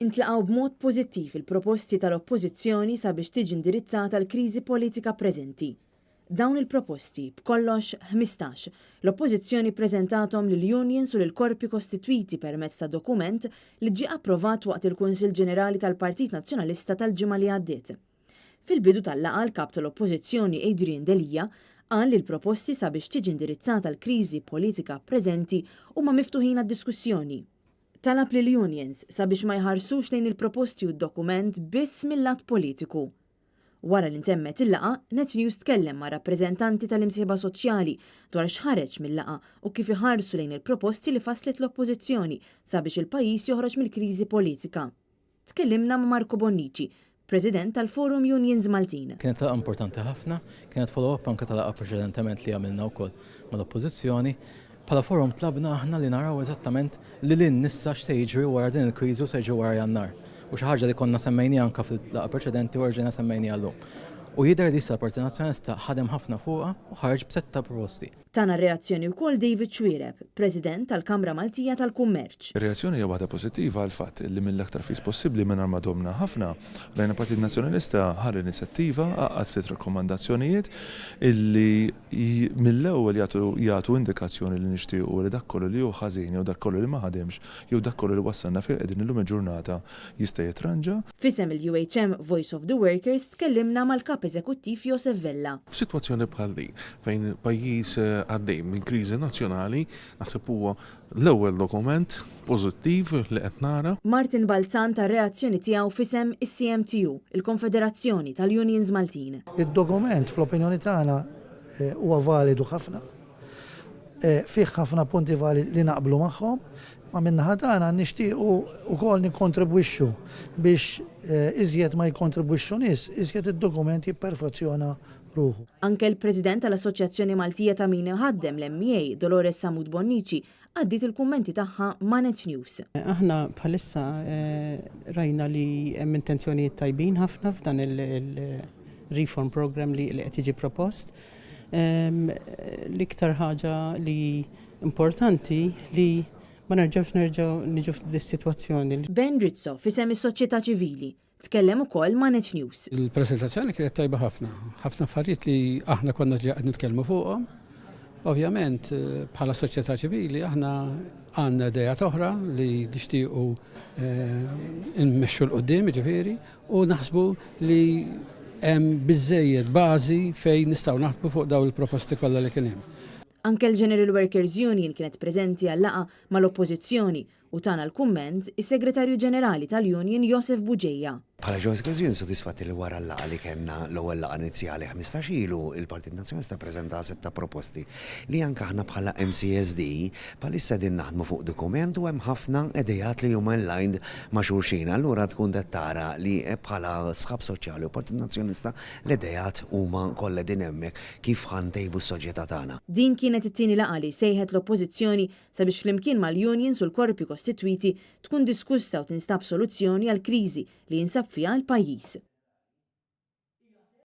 Intlaqgħu b'mod pożittiv il-proposti tal-Oppożizzjoni sabiex tiġi indirizzata l-kriżi politika preżenti. Dawn il-proposti, b'kollox 15, l-Oppożizzjoni ppreżentathom lill-unions u lill-korpi kostitwiti permezz ta' dokument li ġie approvat waqt il-Kunsill Ġenerali tal-Partit Nazzjonalista tal-ġimgħa li għaddiet. Fil-bidu tal-laqgħa l-Kap tal-Oppożizzjoni Adrian Delia qal li l-proposti sabiex tiġi indirizzata l-kriżi politika preżenti huma miftuħin għad-diskussjoni. Talab lill-unions sabiex ma jħarsux lejn il-proposti u d-dokument biss mil-lat politiku. Wara li ntemmet il-laqgħa, Net News tkellem ma' rappreżentanti tal-imsieħba soċjali dwar x'ħareġ mil-laqgħa u kif iħarsu lejn il-proposti li fasslet l-Oppożizzjoni sabiex il-pajjiż joħroġ mill-kriżi politika. Tkellimna ma' Marco Bonnici, President tal-Forum Unions Maltin. Kienet laqgħa importanti ħafna, kienet follow-up anke ta' laqgħa preċedentement li għamilna wkoll mal-Oppożizzjoni. Bħala forum tlabna aħna li naraw eżattament lil hinn issa x'se jiġri wara din il-kriżi u se jiġri wara Jannar. U xi ħaġa li konna semmejniha anke fil-laqgħa preċedenti u erġajna semmejniha llum. U jidher li issa l-Partit Nazzjonalista ħadem ħafna fuqha u ħareġ b'sett ta' proposti. Tana r-reazzjoni wkoll David Xuereb, President tal-Kamra Maltija tal-Kummerċ. Ir-reazzjoni hija waħda pożittiva għall-fatt li mill-aktar fis possibbli mingħajr ma domna ħafna, rajna Partit Nazzjonalista ħa l-inizjattiva, għaqqad ftit rakkomandazzjonijiet illi mill-ewwel jagħtu jagħtu indikazzjoni li nixtiequ li dak kollu li hu ħażin jew dak kollu li ma ħadimx jew dak kollu li wassalna fejn qegħdin illum il-ġurnata jista' jitranġa. F'isem il-UHM Voice of the Workers tkellimna mal-Kap Eżekuttiv Josef Vella. F'sitwazzjoni bħal din, fejn pajjiż għaddej minn kriżi nazzjonali, naħseb huwa l-ewwel dokument pożittiv li qed nara. Martin Balzan ta r-reazzjoni tiegħu f'isem is-CMTU, il-Konfederazzjoni tal-Unions Maltin. Id-dokument fl-opinjoni tagħna huwa validu ħafna. Fih ħafna punti validi li naqblu magħhom, imma min-naħa tagħna nixtiequ ukoll nikkontribwixxu biex iżjed ma jikkontribwixxu nies, iżjed id-dokument jipperfezzjona ruħu. Anke l-President tal-Assoċjazzjoni Maltija ta' Min Iħaddem, l-MEA, Dolores Sammut Bonnici, għaddiet il-kummenti tagħha ma' Net News. Aħna bħalissa rajna li hemm intenzjonijiet tajbin ħafna f'dan il-reform programme li qed jiġi propost. L-iktar ħaġa li importanti li ma nerġgħux nerġgħu niġu f'dis-sitwazzjoni. Ben Rizzo, f'isem is-soċjetà ċivili, tkellem ukoll ma' Net News. Il-preżentazzjoni kienet tajba ħafna. Ħafna affarijiet li aħna konna ġa qed nitkellmu fuqhom. Ovvjament, bħala soċjetà ċivili aħna għandna ideat oħra li nixtiequ nmexxu 'l quddiem, jiġifieri, u naħsbu li hemm biżżejjed bażi fejn nistgħu naħdmu fuq dawn il-proposti kollha li kien hemm. Anke l-General Workers Union kienet preżenti għal-laqgħa mal-Oppożizzjoni u tana l-kumment is-Segretarju Ġenerali tal-Union Josef Bugeja. Bħala General Workers Union sodisfatti li wara l-laqgħa li kellna l-ewwel laqgħa inizjali 15 ilu, il-Partit Nazzjonalista ppreżenta sett ta' proposti li anke aħna bħala MCSD Bħalissa qegħdin naħdmu fuq dokument u hemm ħafna ideat li huma aligned ma' xulxin. Allura tkun qed tara li bħala sħab soċjali u Partit Nazzjonalista l-ideat huma kollha qegħdin hemmhekk kif ħa ntejbu s-soċjetà tagħna. Din kienet it-tieni laqgħa li sejħet l-Oppożizzjoni sabiex flimkien mal-unions u l-korpi kostitwiti tkun diskussa u tinstab soluzzjoni għall-kriżi li jinsab fiha l-pajjiż.